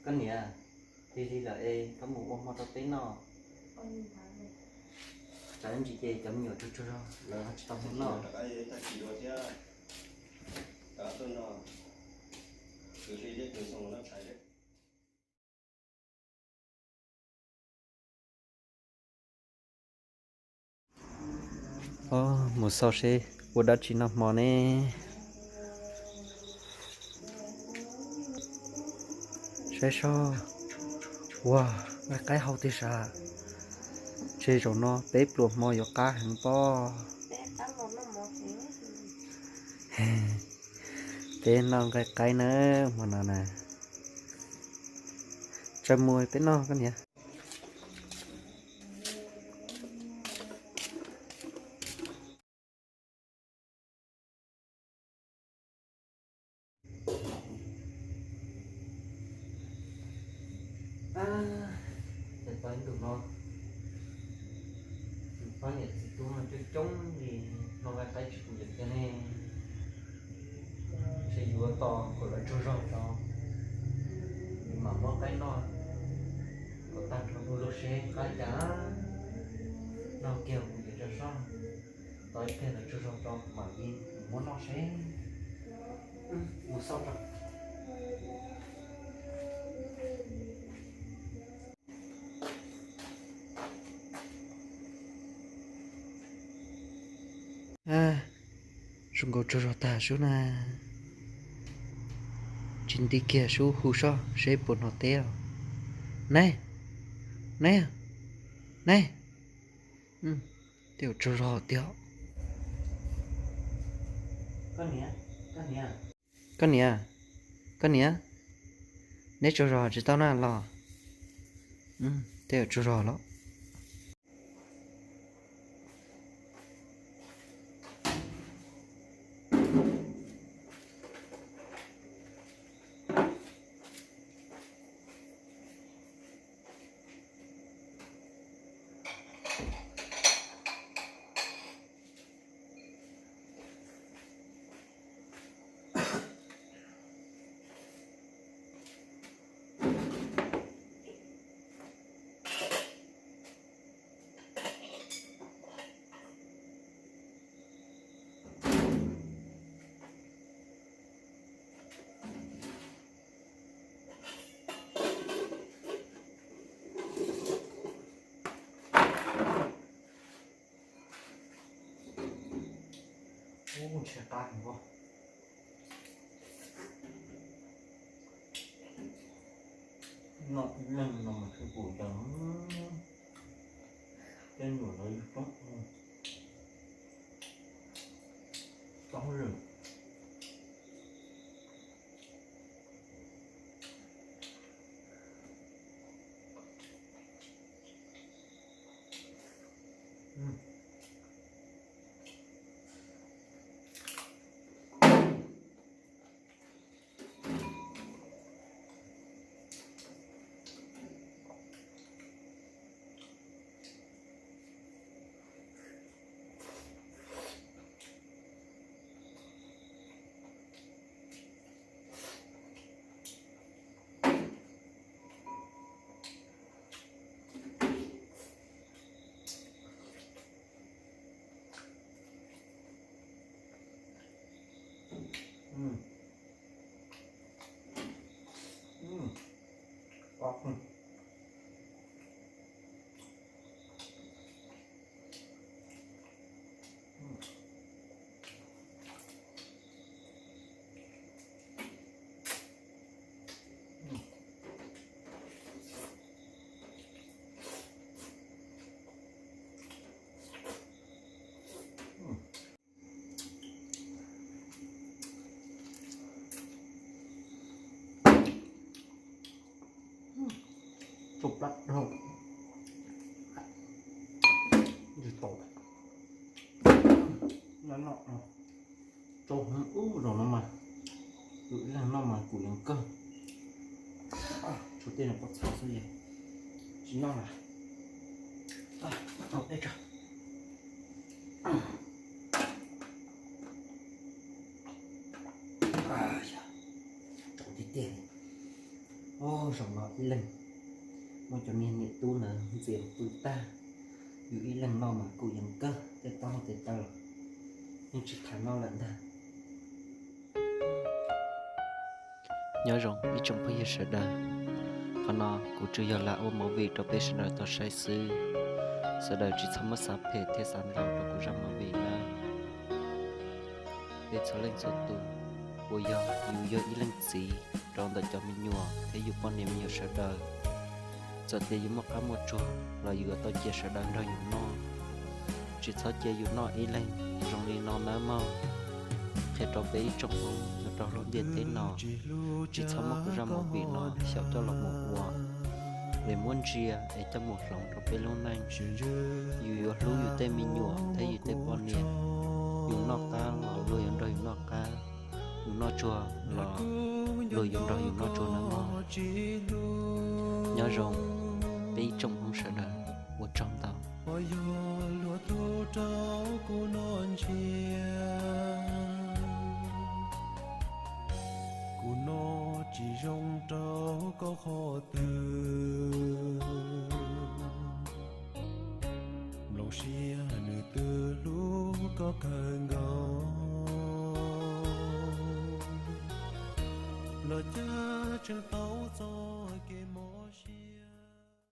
Koj niam, lig lig lawm es koj mus ua hmo rau peb noj. Tsam ntsis ces cov me nyuam tsaug tsaug zog lawv ho tsis tau hmo noj. Mus xauj seb ua dab tsi noj hmo ne. Saib seb, ua nqaij qaib hau tiag sav. Ntshe zaum no peb pluas hmo yuav qab heev pob. Peb noj nqaij qaib na, hmo no na. Tsa mus peb noj koj niam. Ces tau ib ntus no, tus pab niam txiv tub no coob coob li no nqaij qaib tsis pum yam kiag ne. Ntshe yuav tos kom lawv tsaug zog tso, mam muab qaib noj kom tag nrho hnub lub seb qab cas noj kiag kuv yuav tso soj. Tos ib pliag lawv tsaug zog tso mam li muab noj seb. Mus xauj tso. Zoo nkaus tsaug zog tag sub na. Tsis nti kiag sub hu soj seb puas hnov teb os. Neb, neb, neb. Tej zaum tsaug zog tiag. Koj niam, koj niam, koj niam, neb tsaug zog tsis tau na los? Tej zaum tsaug zog los. Ub, ntshe qab heev os. Noj ib leeg no mas sib pum cas, tej nyuam ntawd yug toob, toob lawm. Tsau plab dhau. Ntsis tau. Nyob no tsau heev ub, zaum no mas kuv ib leeg noj mas kuv yeej kawg. Tshuav tej no pob txha xwb es tsis noj lawm. Tau tej tsa. Tsau tiag tiag li. tsoom no ib leeg. Muab cov niag niam tub ntawd ntxias pw tag, yus ib leeg noj mas kuj yeej kawg, tej taub hau tes taw los yeej tsis tham noj lawm ntag. Nyob zoo ib tsoom phooj ywg sawv daws, qhov no kuv tsuas yog lam ua movie rau peb sawv daws tau saib xwb. Sawv daws tsis txhob muab xav phem thiab xav ntau rau kuv zaj movie na. Peb txhua leej txhua tus uas yog yus yog ib leej txiv rau ntawm cov me nyuam thiab yus poj niam me nyuam sawv daws, txawm tias yus muaj qab muaj tsuag los yus yuav tau cia sawv daws nrog yus noj. Tsis txhob cia yus noj ib leeg zoo li no nawb mog. Qhia rau peb ib tsoom Hmoob nyob rau lub ntiaj teb no, tsis txhob muab kuv zaj movie no xyaum coj los mus ua, es muab ntsia es coj mus hloov rau peb lub neej. Yus yuav hlub yus tej me nyuam thiab yus tej poj niam. Yus noj qab los luag yuav nrog yus noj qab, yus noj tsuag los luag yuav nrog yus noj tsuag nawb mog. Nyob zoo peb ib tsoom Hmoob sawv daws, ua tsaug ntau. Yog luag tub rau kuv noj ntsiav, kuv noj tsis zoo rau koj qhov twg. Nplooj siab nws twb hlub koj kawg nkaus, los cas tseem tau txoj kev mob.